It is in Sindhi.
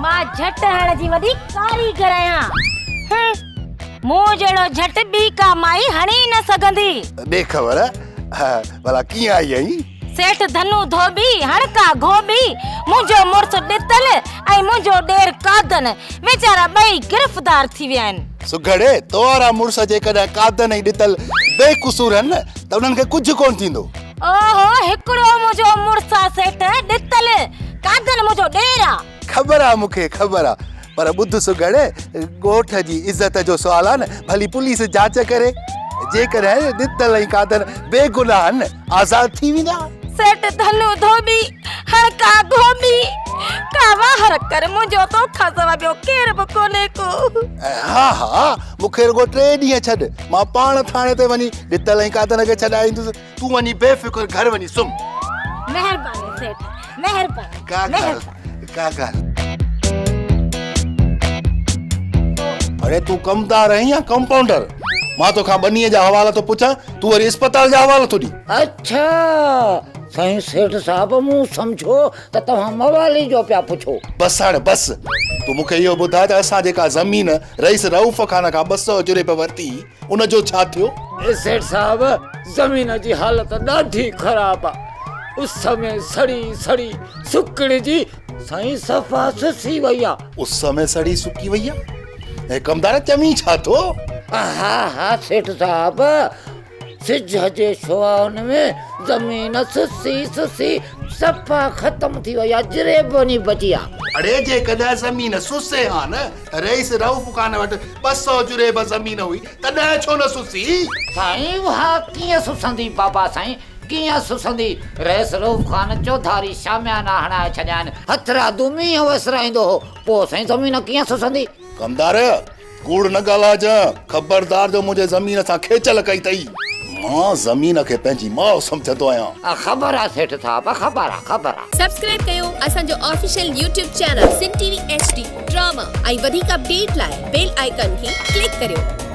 مان جهٽ هڻڻ جي وڏي ڪاريگر آهيان. هن، مون جهڙو جهٽ ٻي ڪا مائي هڻي ئي نه سگهندي. ڏي خبر، ڀلا ڪيئن آئي آهين؟ سيٺ ڌنو ڌوٻي، هڻ ڪا گهوٻي، منهنجو مڙس ڏتل ۽ منهنجو ڏير قادن، ويچارا ٻئي گرفتار ٿي ويا آهن. سگهڙي، تو وارا مڙس جيڪڏهن قادن ۽ ڏتل بي قصور آهن نه ته انهن کي ڪجهه ڪونه ٿيندو. اوهو، هڪڙو منهنجو مڙس آ سيٺ ڏتل، قادن منهنجو ڏير آ. خبر آ مون کي، خبر آ. پر ٻڌ سگهڙي، ڳوٺ جي عزت جو سوال آ نه، ڀلي پوليس جاچ ڪري. جيڪڏهن ڏتل ۽ قادن بيگناهه آهن، آزاد ٿي ويندا. سيٺ ڌنو ڌوٻي، هڻ ڪا گهوٻي، ڪا واهر ڪر، منهنجو توکان سوا ٻيو ڪير به ڪونهي ڪو. ها ها، مون کي رڳو ٽي ڏينهن ڇڏ، مان پاڻ ٿاڻي تي وڃي ڏتل ۽ قادن کي ڇڏائيندس. تون وڃي بي فڪر گهر وڃي سمهه. مهرباني سيٺ، مهرباني. ڪا ڳالهه، ڪا ڳالهه. اڙي تون ڪمدار آهين يا ڪمپائونڊر؟ مان توکان ٻنيء جا حوالا ٿو پڇان، تون وري اسپتال جا حوالا ٿو ڏين. اڇا سائين سيٺ صاحب مون سمجهيو ته توهان موالي جو پيا پڇو. بس هاڻي بس. تون مون کي اهو ٻڌاء ته اسان جيڪا زمين رئيس رئوف خان کان 200 جريب ورتي هئي، ان جو ڇا ٿيو؟ سيٺ صاحب زمين جي حالت ڏاڍي خراب آ. اس ۾ سڙي سڙي سڪڙجي سائين صفا سسي وئي آ. اس ۾ سڙي سڪي وئي آ؟ اي ڪمدار چوين ڇا ٿو؟ ها ها سيٺ صاحب سج جي شعاعن ۾ زمين سسي سسي صفا ختم ٿي وئي آ، جريب وڃي بچي آ. اڙي جيڪڏهن زمين سسي ها نه ته رئيس رئوف خان وٽ 200 جريب زمين هئي تڏهن ڇو نه سسي؟ سائين اها ڪيئن سسندي بابا سائين ڪيئن سسندي، رئيس رئوف خان چوڌاري شاميانا هڻائي ڇڏيا آهن، هٿرادو مينهن وسرائيندو هو، پوء سائين زمين ڪيئن سسندي؟ ڪمدار ڪوڙ نه ڳالهائجان، خبردار جو منهنجي زمين سان کيچل ڪئي اٿئي. مان زمين کي پنهنجي ماء سمجهندو آهيان. خبر آ سيٺ صاحب خبر آ خبر آ. سبسڪرائب ڪيو اسان جو official YouTube channel Sindh T V H D drama ۽ وڌيڪ اپڊيٽ لاء بيل آئيڪان کي ڪلڪ ڪريو.